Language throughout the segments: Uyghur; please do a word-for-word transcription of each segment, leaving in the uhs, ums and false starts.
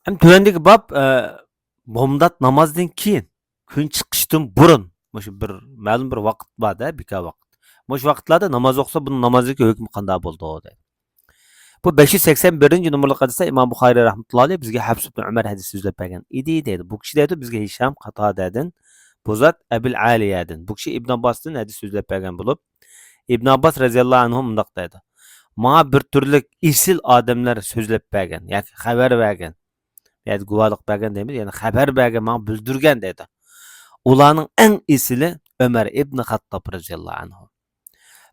ئەمدى تۆۋەندىكى باب، ئە، بامدات نامازدىن كېيىن، كۈن چىقىشتىن بۇرۇن، مۇشۇ بىر مەلۇم بىر ۋاقىت بار-دە، بىكار ۋاقىت. مۇشۇ ۋاقىتلاردا ناماز ئوقۇسا، بۇنىڭ نامازدىكى ھۆكمى قانداق بولىدۇ دەيدۇ. بۇ بەش يۈز سەكسەن بىرىنچى نومۇرلۇق ھەدىستە ئىمام بۇخارىي رەھمەتۇللاھى ئەلەيھ بىزگە ھەفس ئىبن ئۆمەر ھەدىس سۆزلەپ بەرگەن ئىدى دەيدۇ. بۇ كىشى دەيدۇ، بىزگە ھىشام قاتادەدىن، بۇ زات ئەبىل ئالىيەدىن، بۇ كىشى ئىبن ئابباستىن ھەدىس سۆزلەپ بەرگەن بولۇپ، ئىبن ئابباس رەزىياللاھۇ ئەنھۇ مۇنداق دەيدۇ، ماڭا بىر تۈرلۈك ئېسىل ئادەملەر سۆزلەپ بەرگەن ياكى خەۋەر بەرگەن، يەنى گۇۋاھلىق بەرگەن دەيمىز، يەنى خەۋەر بەرگەن، ماڭا بىلدۈرگەن دەيدۇ. ئۇلارنىڭ ئەڭ ئېسىلى ئۆمەر ئىبن خاتتاب رەزىياللاھۇ ئەنھۇ.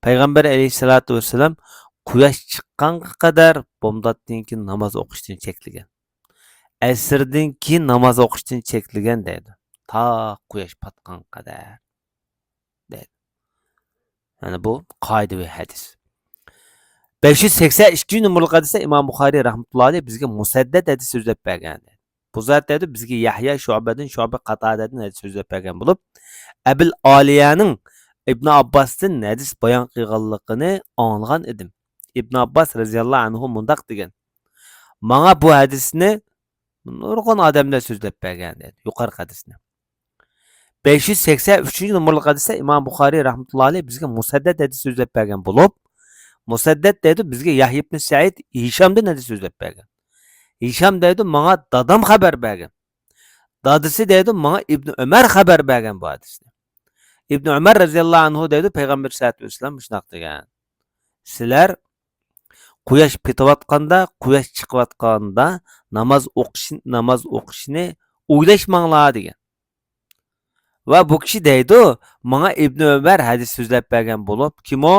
پەيغەمبەر ئەلەيھىسسالاتۇ ۋەسسالام قۇياش چىققانغا قەدەر بامداتتىن كېيىن ناماز ئوقۇشتىن چەكلىگەن. ئەسىردىن كېيىن ناماز ئوقۇشتىن چەكلىگەن دەيدۇ. تا قۇياش پاتقانغا قەدەر دەيدۇ. يەنى بۇ قائىدىۋى ھەدىس. بەش يۈز سەكسەن ئىككىنچى نومۇرلۇق ھەدىستە ئىمام بۇخارىي رەھمەتۇللاھى ئەلەيھ بىزگە مۇسەددەت ھەدىس سۆزلەپ بەرگەن. بۇ زات دەيدۇ، بىزگە يەھيا شۇئبەدىن، شۇئبە قاتادەدىن ھەدىس سۆزلەپ بەرگەن بولۇپ، ئەبىل ئالىيەنىڭ ئىبن ئابباستىن ھەدىس بايان قىلغانلىقىنى ئاڭلىغان ئىدىم. ئىبن ئابباس رەزىياللاھۇ ئەنھۇ مۇنداق دېگەن، ماڭا بۇ ھەدىسنى نۇرغۇن ئادەملەر سۆزلەپ بەرگەن دەيدۇ، يۇقىرىقى ھەدىسنى. بەش يۈز سەكسەن ئۈچىنچى نومۇرلۇق ھەدىستە ئىمام بۇخارىي رەھمەتۇللاھى ئەلەيھ بىزگە مۇسەددەت ھەدىس سۆزلەپ بەرگەن بولۇپ، مۇسەددەت دەيدۇ، بىزگە يەھيا ئىبن سەئىد ھىشامدىن ھەدىس سۆزلەپ بەرگەن. ھىشام دەيدۇ، ماڭا دادام خەۋەر بەرگەن. دادىسى دەيدۇ، ماڭا ئىبن ئۆمەر خەۋەر بەرگەن بۇ ھەدىسنى. ئىبن ئۆمەر رەزىياللاھۇ ئەنھۇ دەيدۇ، پەيغەمبەر سەللەللاھۇ ئەلەيھى ۋەسەللەم مۇشۇنداق دېگەن، سىلەر قۇياش پېتىۋاتقاندا، قۇياش چىقىۋاتقاندا ناماز ئوقۇش، ناماز ئوقۇشنى ئويلاشماڭلار دېگەن. ۋە بۇ كىشى دەيدۇ، ماڭا ئىبن ئۆمەر ھەدىس سۆزلەپ بەرگەن بولۇپ، كىم ئۇ؟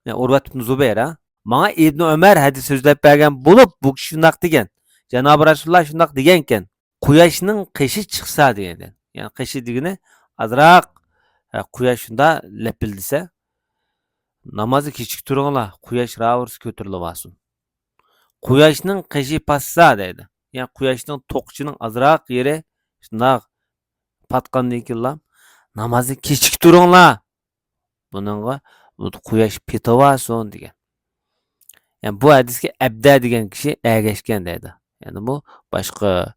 يا، ئۇرۋەت ئىبن زۇبەير، ھە؟ ماڭا ئىبن ئۆمەر ھەدىس سۆزلەپ بەرگەن بولۇپ، بۇ كىشى شۇنداق دېگەن. جانابى رەسۇلۇللا شۇنداق دېگەنكەن. قۇياشنىڭ قېشى چىقسا دېگەن. يەنى قېشى دېگىنى ئازراق، ھە، قۇياش شۇنداق لەپىلدىسە، نامازنى كېچىكتۈرۈڭلار، قۇياش راۋۇرۇسى كۆتۈرۈلۈۋالسۇن. قۇياشنىڭ قېشى پاتسا دەيدۇ. يەنى قۇياشنىڭ توقىچىنىڭ ئازراق يېرى شۇنداق پاتقاندىن كېيىنلا نامازنى كېچىكتۈرۈڭلار. بۇنىڭغا قۇياش پېتىۋالسۇن دېگەن. يەنى بۇ ھەدىسكە ئەبدە دېگەن كىشى ئەگەشكەن دەيدۇ. يەنى بۇ باشقا،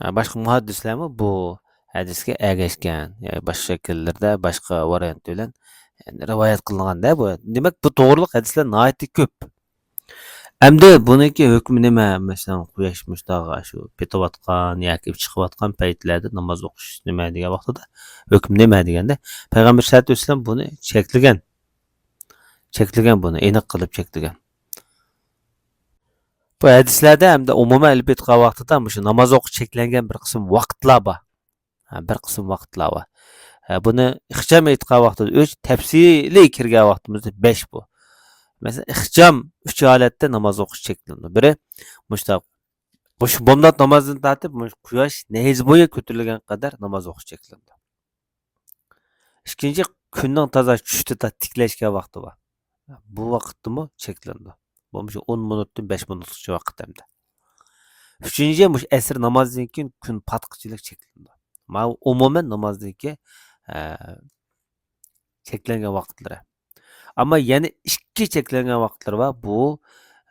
ھە، باشقا مۇھەددىسلەرمۇ بۇ ھەدىسكە ئەگەشكەن. يەنى باشقا شەكىللەردە، باشقا ۋارىيانت بىلەن، يەنى رىۋايەت قىلىنغان-دە بۇ. دېمەك، بۇ توغرىلىق ھەدىسلەر ناھايىتى كۆپ. ئەمدى بۇنىڭكى ھۆكمى نېمە؟ مەسىلەن، قۇياش مۇشتاغا شۇ پېتىۋاتقان ياكى چىقىۋاتقان پەيتلەردە ناماز ئوقۇش نېمە دېگەن ۋاقتىدا، ھۆكمى نېمە دېگەندە، پەيغەمبەر سەللەللاھۇ ئەلەيھى ۋەسەللەم بۇنى چەكلىگەن. چەكلىگەن بۇنى، ئېنىق قىلىپ چەكلىگەن. بۇ ھەدىسلەردە ھەمدە ئومۇمەن ئېلىپ ئېيتقان ۋاقتىدا مۇشۇ ناماز ئوقۇش چەكلەنگەن بىر قىسىم ۋاقىتلار بار. ھە، بىر قىسىم ۋاقىتلار بار. ھە، بۇنى ئىخچام ئېيتقان ۋاقتىدا ئۈچ، تەپسىلىي كىرگەن ۋاقتىمىزدا بەش بۇ. مەسىلەن، ئىخچام ئۈچ ھالەتتە ناماز ئوقۇش چەكلىنىدۇ. بىرى، مۇشۇنداق، مۇشۇ بامدات نامازدىن تارتىپ، مۇشۇ قۇياش نەيزە بويى كۆتۈرۈلگەن قەدەر ناماز ئوقۇش چەكلىنىدۇ. ئىككىنچى، كۈننىڭ تازا چۈشتە تا-، تىكلەشكەن ۋاقتى بار. بۇ ۋاقىتتىمۇ چەكلىنىدۇ. بۇ مۇشۇ ئون مىنۇتتىن بەش مىنۇتلۇقچە ۋاقىت ھەمدە. ئۈچىنچى، مۇشۇ ئەسىر نامازدىن كېيىن كۈن پاتقىچىلىك چەكلىنىدۇ. ماۋۇ ئومۇمەن نامازدىن كېيىن، ئە، چەكلەنگەن ۋاقىتلىرى. ئەمما يەنە ئىككى چەكلەنگەن ۋاقىتلىرى بار. بۇ،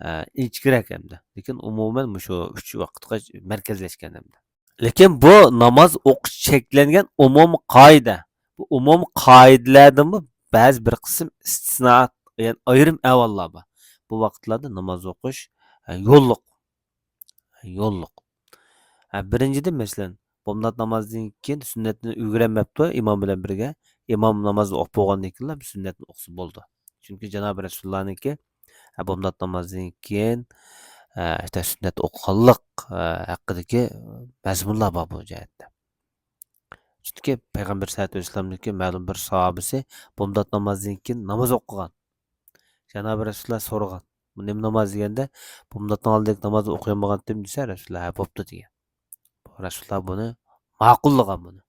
ئە، ئىنچىكىرەك ھەمدە. لېكىن ئومۇمەن مۇشۇ ئۈچ ۋاقىتقا مەركەزلەشكەن ھەمدە. لېكىن بۇ ناماز ئوقۇش چەكلەنگەن ئومۇمىي قائىدە. بۇ ئومۇمىي قائىدىلەردىمۇ بەزى بىر قىسىم ئىستىسنائات، يەنى ئايرىم ئەھۋاللار بار. بۇ ۋاقىتلاردا ناماز ئوقۇش، ئە، يوللۇق. يوللۇق. ھە، بىرىنچىدىن، مەسىلەن، بامدات نامازدىن كېيىن سۈننەتنى ئۈلگۈرەلمەپتۇ ئىمام بىلەن بىرگە. ئىمام نامازنى ئوقۇپ بولغاندىن كېيىنلا بىر سۈننەتنى ئوقۇسا بولىدۇ. چۈنكى جانابى رەسۇلۇللانىڭكى، ھە، بامدات نامازدىن كېيىن، ھە، ئىشتە سۈننەت ئوقۇغانلىق، ھە، ھەققىدىكى مەزمۇنلار بار بۇ جەھەتتە. چۈنكى پەيغەمبەر سەللەللاھۇ ئەلەيھى ۋەسەللەمنىڭكى مەلۇم بىر ساھابىسى بامدات نامازدىن كېيىن ناماز ئوقۇغان. جانابى رەسۇلۇللا سورىغان، بۇ نېمە ناماز دېگەندە، بامداتنىڭ ئالدىدىكى نامازنى ئوقۇيالمىغانتىم دېسە، رەسۇلۇللا ھە بوپتۇ دېگەن. رەسۇلۇللا بۇنى ماقۇللىغان بۇنى.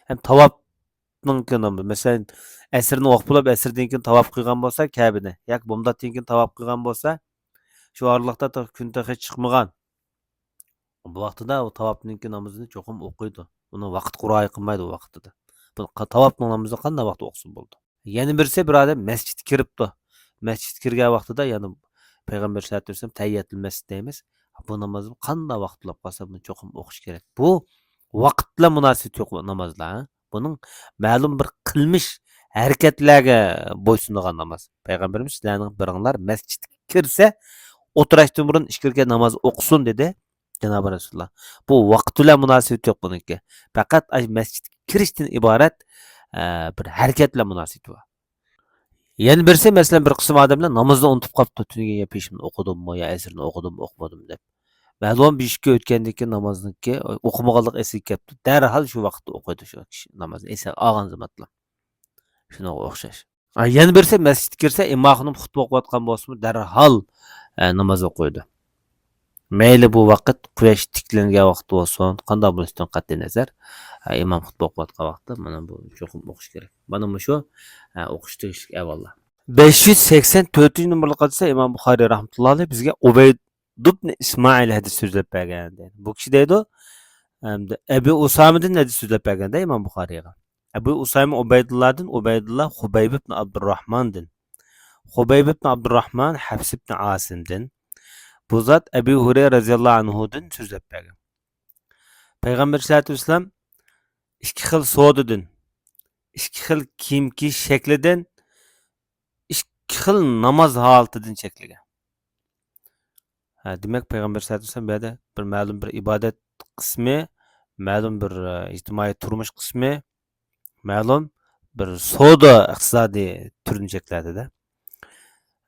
ھەم تاۋاپنىڭكى نامى، مەسىلەن، ئەسىرنى ئوقۇپ بولۇپ، ئەسىردىن كېيىن تاۋاپ قىلغان بولسا كەبىنى، ياكى بامداتتىن كېيىن تاۋاپ قىلغان بولسا، شۇ ئارىلىقتا تا-، كۈن تېخى چىقمىغان. بۇ ۋاقتىدا ئۇ تاۋاپنىڭكى نامىزىنى چوقۇم ئوقۇيدۇ. ئۇنىڭ ۋاقتىغا رىئايە قىلمايدۇ ئۇ ۋاقتىدا. بۇ قا-، تاۋاپنىڭ نامىزىنى قانداق ۋاقىتتا ئوقۇسا بولىدۇ؟ يەنە بىرسى، بىر ئادەم مەسچىتكە كىرىپتۇ. مەسچىتكە كىرگەن ۋاقتىدا يەنە پەيغەمبەر سەللەللاھۇ ئەلەيھى ۋەسەللەم تەھىيەتۇل مەسجىد دەيمىز. بۇ ناماز قانداق ۋاقىتتا بولۇپ قالسا، بۇنى چوقۇم ئوقۇش كېرەك. بۇ ۋاقىت بىلەن مۇناسىۋىتى يوق بۇ نامازلار، ھە؟ بۇنىڭ مەلۇم بىر قىلمىش ھەرىكەتلەرگە بويسۇنىدىغان ناماز. پەيغەمبىرىمىز، «سىلەرنىڭ بىرىڭلار مەسچىتكە كىرسە، ئولتۇرۇشتىن بۇرۇن ئىككى رەكەت ناماز ئوقۇسۇن» دېدى جانابى رەسۇلۇللا. بۇ ۋاقىت بىلەن مۇناسىۋىتى يوق بۇنىڭكى. پەقەت ئاي مەسچىتكە كىرىشتىن ئىبارەت، ئە، بىر ھەرىكەت بىلەن مۇناسىۋىتى بار. يەنە بىرسى، مەسىلەن، بىر قىسىم ئادەملەر نامازنى ئۇنتۇپ قاپتۇ، تۈنۈگۈن يا پېشىمنى ئوقۇدۇممۇ، يا ئەسىرنى ئوقۇدۇممۇ، ئوقۇمىدىم دەپ. مەلۇم بىر ئىشكە ئۆتكەندىن كېيىن نامازنىڭكى ئوقۇمىغانلىق ئېسىگە كەپتۇ، دەرھال شۇ ۋاقىتتا ئوقۇيدۇ شۇ كىشى نامازنى ئېسىگە ئالغان زامانلا. شۇنىڭغا ئوخشاش. ئا، يەنە بىرسى، مەسچىتكە كىرسە، ئىمام خانىم خۇتبە ئوقۇۋاتقان بولسىمۇ، دەرھال، ئە، ناماز ئوقۇيدۇ. مەيلى بۇ ۋاقىت قۇياش تىكلەنگەن ۋاقىت بولسۇن، قانداق بولۇشىدىن قەتئىينەزەر، ئە، ئىمام خۇتبە ئوقۇۋاتقان ۋاقىتتا مانا بۇ چوقۇم ئوقۇش كېرەك. مانا مۇشۇ، ئە، ئوقۇش تېگىشلىك ئەھۋاللار. بەش يۈز سەكسەن تۆتىنچى نومۇرلۇق ھەدىستە ئىمام بۇخارىي رەھمەتۇللاھى ئەلەيھ بىزگە ئۇبەيد ئىبن ئىسمائىل ھەدىس سۆزلەپ بەرگەن دەيدۇ. بۇ كىشى دەيدۇ، ئەمدى ئەبۇ ئۇسامىدىن ھەدىس سۆزلەپ بەرگەندە ئىمام بۇخارىيغا. ئەبۇ ئۇسامە ئۇبەيدۇللادىن، ئۇبەيدۇللا خۇبەيب ئىبن ئابدۇرراھماندىن، خۇبەيب ئىبن ئابدۇرراھمان ھەفس ئىبن ئاسىمدىن، بۇ زات ئەبۇ ھۇرەيرە رەزىياللاھۇ ئەنھۇدىن سۆزلەپ بەرگەن. پەيغەمبەر سەللەللاھۇ ئەلەيھى ۋەسەللەم ئىككى خىل سودىدىن، ئىككى خىل كىيىم كىيىش شەكلىدىن، ئىككى خىل ناماز ھالىتىدىن چەكلىگەن. ھە، دېمەك، پەيغەمبەر سەللەللاھۇ ئەلەيھى ۋەسەللەم بۇ يەردە بىر مەلۇم بىر ئىبادەت قىسمى، مەلۇم بىر، ئە، ئىجتىمائىي تۇرمۇش قىسمى، مەلۇم بىر سودا ئىقتىسادىي تۈرىنى چەكلەدى-دە.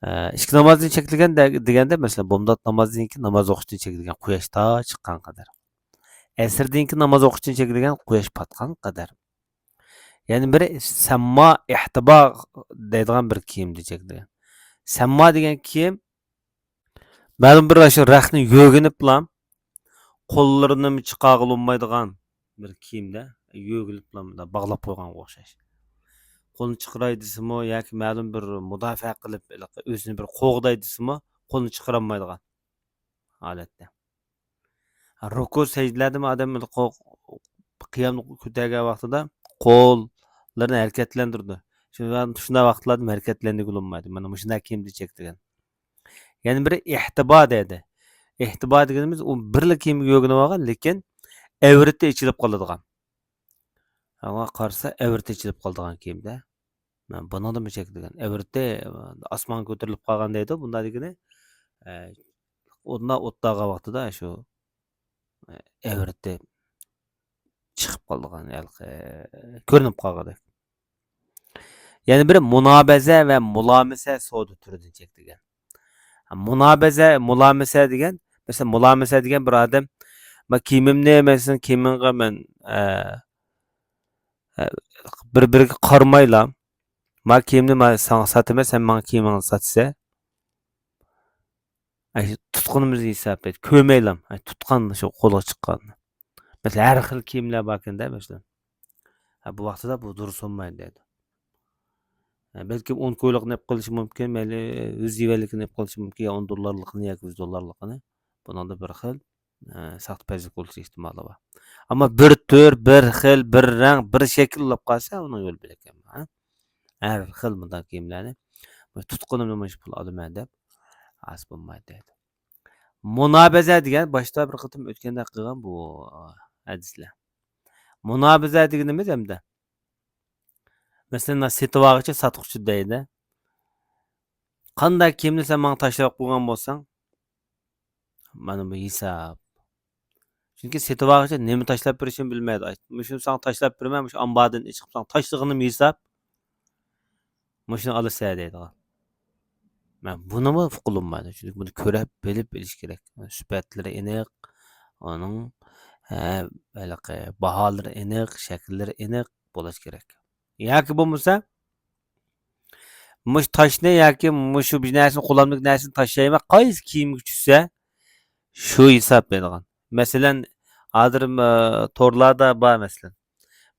ئە، ئىككى نامازنى چەكلىگەن دە-، دېگەندە، مەسىلەن، بامدات نامازدىن كېيىن ناماز ئوقۇشنى چەكلىگەن، قۇياش تا چىققان قەدەر. ئەسىردىن كېيىن ناماز ئوقۇشنى چەكلىگەن، قۇياش پاتقان قەدەر. يەنە بىرى سەمما، ئىھتىبا دەيدىغان بىر كىيىمنى چەكلىگەن. سەمما دېگەن كىيىم، مەلۇم بىر ئاشۇ رەختنى يۆگىنىپلا، قوللىرىنىمۇ چىقارغىلى بولمايدىغان بىر كىيىمدە، يۆگىنىپلا مۇنداق باغلاپ قويغانغا ئوخشاش. قولنى چىقىراي دېسىمۇ ياكى مەلۇم بىر مۇداپىئە قىلىپ، ھېلىقى ئۆزىنى بىر قوغداي دېسىمۇ، قولنى چىقىرالمايدىغان ھالەتتە. رۇكۇ سەجدىلەردىمۇ ئادەم قو-، قىيامنى كۆتەرگەن ۋاقتىدا قوللىرىنى ھەرىكەتلەندۈرىدۇ. شۇ-، شۇنداق ۋاقىتلاردا ھەرىكەتلەندۈرگىلى بولمايدۇ. مانا مۇشۇنداق كىيىمدە چەكلىگەن. يەنە بىرى ئىھتىبا دەيدۇ. ئىھتىبا دېگىنىمىز ئۇ بىرلا كىيىمگە يۆگىنىۋالغان، لېكىن ئەۋرىتى ئېچىلىپ قالىدىغان. ئاڭا قارىسا ئەۋرىتى ئېچىلىپ قالىدىغان كىيىمدە. مانا بۇنىڭدىمۇ چەكلىگەن. ئەۋرىتى ئاسمانغا كۆتۈرۈلۈپ قالغان دەيدۇ. بۇنداق دېگىنى، ئە، ئوتنا ئوت تاغا ۋاقتىدا شۇ، ئە، ئەۋرىتى چىقىپ قالىدىغان، ھېلىقى، كۆرۈنۈپ قالغۇدەك. يەنە بىرى مۇنابەزە ۋە مۇلامىسە سودا تۈرىدىن چەكلىگەن. مۇنابەزە، مۇلامىسە دېگەن، مەسىلەن، مۇلامىسە دېگەن بىر ئادەم، مەن كىيىمىمنى، مەسىلەن، كىيىمىڭغا مەن، ئە، ئە، بىر-بىرىگە قارىمايلا، ما كىيىمنى ما ساڭا ساتىمەن، سەن ماڭا كىيىمىڭنى ساتىسەن. ئەي، تۇتقىنىمىز ھېساب دەيدۇ. كۆرمەيلا، ئەي، تۇتقان شۇ قولغا چىققان. مەسىلەن، ھەر خىل كىيىملەر باركەن-دە، مەسىلەن. ھە، بۇ ۋاقتىدا بۇ دۇرۇس بولمايدۇ دەيدۇ. ھە، بەلكىم ئون كويلۇقنى ئېلىپ قېلىشى مۇمكىن، مەيلى، يۈز يۈەنلىكنى ئېلىپ قېلىشى مۇمكىن، يا ئون دوللارلىقنى ياكى يۈز دوللارلىقنى. بۇنىڭدا بىر خىل، ئە، ساختىپەزلىك بولۇش ئېھتىمالى بار. ئەمما بىر تۈر، بىر خىل، بىر رەڭ، بىر شەكىل بولۇپ قالسا، ئۇنىڭ يولى بۆلەك. ھە؟ ھەر خىل مۇنداق كىيىملەرنى تۇتقىنىمنى مۇشۇ پۇل ئالىمەن دەپ ئاز بولمايدۇ دەيدۇ. مۇنابەزە دېگەن باشتا بىر قېتىم ئۆتكەندە قىلغان بۇ، ئە، ھەدىسلەر. مۇنابىزە دېگىنىمىز ئەمدى، مەسىلەن، سېتىۋالغۇچى ساتقۇچى دەيدۇ. قانداق كىيىمنى سەن ماڭا تاشلاپ قويغان بولساڭ، مانا بۇ ھېساب. چۈنكى سېتىۋالغۇچى نېمە تاشلاپ بېرىشىنى بىلمەيدۇ. ئاي، مۇشۇنى ساڭا تاشلاپ بېرىمەن، مۇشۇ ئامباردىن ئېچىقىپ ساڭا تاشلىغىنىم ھېساب. مۇشۇنى ئالىسەن دەيدىغان. مەن بۇنىمۇ قۇلۇممايدۇ. چۈنكى بۇنى كۆرۈپ، بىلىپ ئېلىش كېرەك. سۈپەتلىرى ئېنىق، ئۇنىڭ، ھە، ھېلىقى باھالىرى ئېنىق، شەكىللىرى ئېنىق بولۇش كېرەك. ياكى بولمىسا، مۇشۇ تاشنى ياكى مۇشۇ بىر نەرسىنى، قولۇمدىكى نەرسىنى تاشلايمەن، قايسى كىيىمگە چۈشسە، شۇ ھېساب دەيدىغان. مەسىلەن، ھازىر، ئە، تورلاردا بار، مەسىلەن.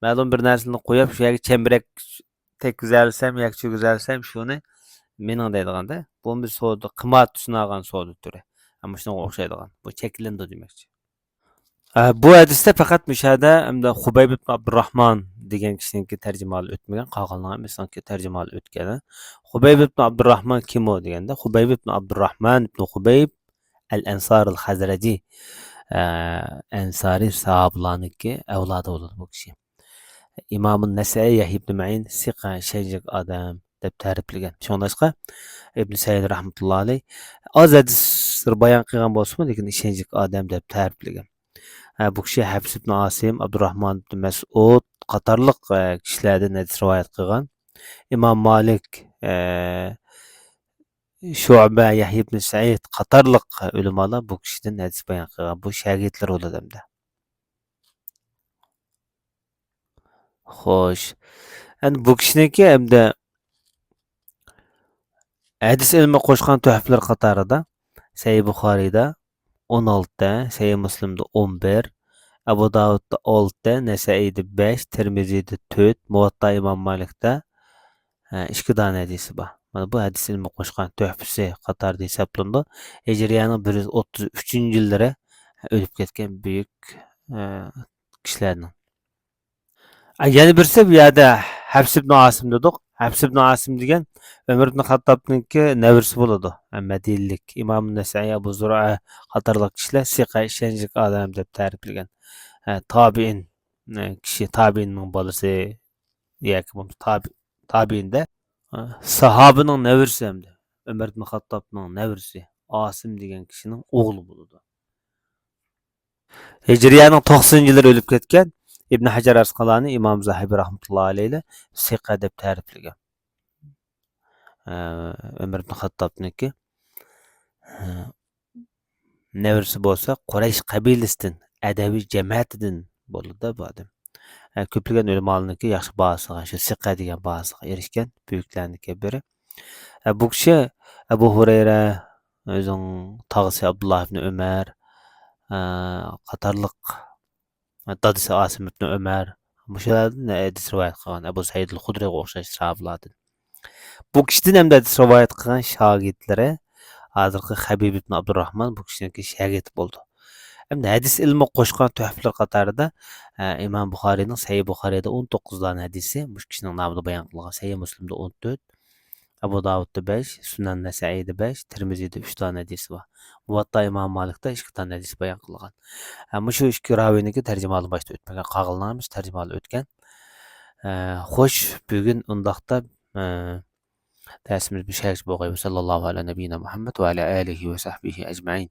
مەلۇم بىر نەرسىنى قويۇپ، شۇ يەرگە چەمبىرەك تەگكۈزەلىسەم ياكى چۈشۈرگۈزەلىسەم، شۇنى مېنىڭ دەيدىغاندا، بۇ بىر سودا، قىممەت سۇنغان سودا تۈرى. ھە، مۇشۇنىڭغا ئوخشايدىغان. بۇ چەكلىنىدۇ دېمەكچى. ئە، بۇ ھەدىستە پەقەت مۇشۇ يەردە ئەمدى خۇبەيب ئىبن ئابدۇرراھمان دېگەن كىشىنىڭكى تەرجىمىھالى ئۆتمىگەن، قالغانلارنىڭ ھەممىسىنىڭكى تەرجىمىھالى ئۆتكەن. خۇبەيب ئىبن ئابدۇرراھمان كىم ئۇ دېگەندە، خۇبەيب ئىبن ئابدۇرراھمان ئىبن خۇبەيب ئەل ئەنسار ئەل خەزرەجى، ئە، ئەنسارىي ساھابىلارنىڭكى ئەۋلادى بولىدۇ بۇ كىشى. ئىمامۇن نەسەئى يەھيا ئىبن مەئىن سىقە، ئىشەنچلىك ئادەم دەپ تەرىپلىگەن. شۇڭلاشقا ئىبن سەئىد رەھمەتۇللا ئەلەيھ ئاز ھەدىسلەر بايان قىلغان بولسىمۇ، لېكىن ئىشەنچلىك ئادەم دەپ تەرىپلىگەن. ھە، بۇ كىشى ھەفس ئىبن ئاسىم، ئابدۇراھمان ئىبن مەسئۇد قاتارلىق، ئە، كىشىلەردىن ھەدىس رىۋايەت قىلغان. ئىمام مالىك، ئە، شۇئبە، يەھيا ئىبن سەئىد قاتارلىق ئۆلىمالار بۇ كىشىدىن ھەدىس بايان قىلغان. بۇ شاگىرتلىرى بولىدۇ ئەمدى. خوش. ئەمدى بۇ كىشىنىڭكى ئەمدى ھەدىس ئىلمى قوشقان تۆھپىلىرى قاتارىدا سەھىھ بۇخارىيدا ئون ئالتە، سەھىھ مۇسلىمدا ئون بىر، ئەبۇ داۋۇدتا ئالتە، نەسەئىيدە بەش، تىرمىزىدە تۆت، مۇۋەتتا ئىمام مالىكتا، ھە، ئىككى دانە ھەدىسى بار. مانا بۇ ھەدىس ئىلمى قوشقان تۆھپىسى قاتارىدا ھېسابلىنىدۇ. ھىجرىيەنىڭ بىر يۈز ئوتتۇز ئۈچىنچى يىللىرى ئۆلۈپ كەتكەن بۈيۈك، ئە، كىشىلەرنىڭ. ئە، يەنە بىرسى بۇ يەردە ھەفس ئىبن ئاسىم دېدۇق. ھەفس ئىبن ئاسىم دېگەن ئۆمەر ئىبن خاتتابنىڭكى نەۋرىسى بولىدۇ. ھە، مەدىنىلىك. ئىمام نەسەئى، ئەبۇ زۇرئە قاتارلىق كىشىلەر سىقە، ئىشەنچلىك ئادەم دەپ تەرىپلىگەن. ھە، تابىئىن، ھە، كىشى، تابىئىننىڭ بالىسى ياكى بولمىسا تابى-، تابىئىندە، ھە، ساھابىنىڭ نەۋرىسى ھەمدە ئۆمەر ئىبن خاتتابنىڭ نەۋرىسى ئاسىم دېگەن كىشىنىڭ ئوغلى بولىدۇ. ھىجرىيەنىڭ توقسىنىنچى يىللىرى ئۆلۈپ كەتكەن ئىبن ھەجەر ئەسقالانى، ئىمام زاھىبى رەھمەتۇللا ئەلەيھى سىقە دەپ تەرىپلىگەن. ئە، ئۆمەر ئىبن خاتتابنىڭكى، ئە، نەۋرىسى بولسا قۇرەيش قەبىلىسىدىن، ئەدەۋىي جەمەتىدىن بولىدۇ بۇ ئادەم. ئە، كۆپلىگەن ئۆلىمالارنىڭكى ياخشى باھاسىغا، شۇ سىقە دېگەن باھاسىغا ئېرىشكەن بۈيۈكلەرنىڭكى بىرى. ئە، بۇ كىشى ئەبۇ ھۇرەيرە، ئۆزىنىڭ تاغىسى ئابدۇللا ئىبن ئۆمەر، ئە، قاتارلىق، دادىسى ئاسىم ئىبن ئۆمەر، مۇشۇلاردىن ھەدىس رىۋايەت قىلغان. ئەبۇ سەئىد ئەل خۇدرىيغا ئوخشاش ساھابىلاردىن. بۇ كىشىدىن ھەمدە ھەدىس رىۋايەت قىلغان شاگىرتلىرى ھازىرقى خەبىب ئىبن ئابدۇرراھمان بۇ كىشىنىڭكى شاگىرتى بولىدۇ. ئەمدى ھەدىس ئىلمى قوشقان تۆھپىلىرى قاتارىدا، ئە، ئىمام بۇخارىينىڭ سەھىھ بۇخارىيدا ئون توققۇز دانە ھەدىسى مۇشۇ كىشىنىڭ نامىدا بايان قىلغان. سەھىھ مۇسلىمدا ئون تۆت، ئەبۇ داۋۇدتا بەش، سۇنەن نەسەئىيدا بەش، تىرمىزىدە ئۈچ دانە ھەدىسى بار. مۇۋەتتا ئىمام مالىكتا ئىككى دانە ھەدىس بايان قىلغان. ئە، مۇشۇ ئىككى راۋىنىڭكى تەرجىمىھالى باشتا ئۆتمىگەن، قالغانلىرىمىز تەرجىمىھالى ئۆتكەن. ئە، خوش، بۈگۈن ئۇنداقتا، ئە، دەرسىمىز مۇشۇ يەرگىچە بولغاي. ساللاللاھۇ ئەلا نەبىييىنا مۇھەممەد ۋە ئەلا ئالىھى ۋە سەھبىھى ئەجمەئىن.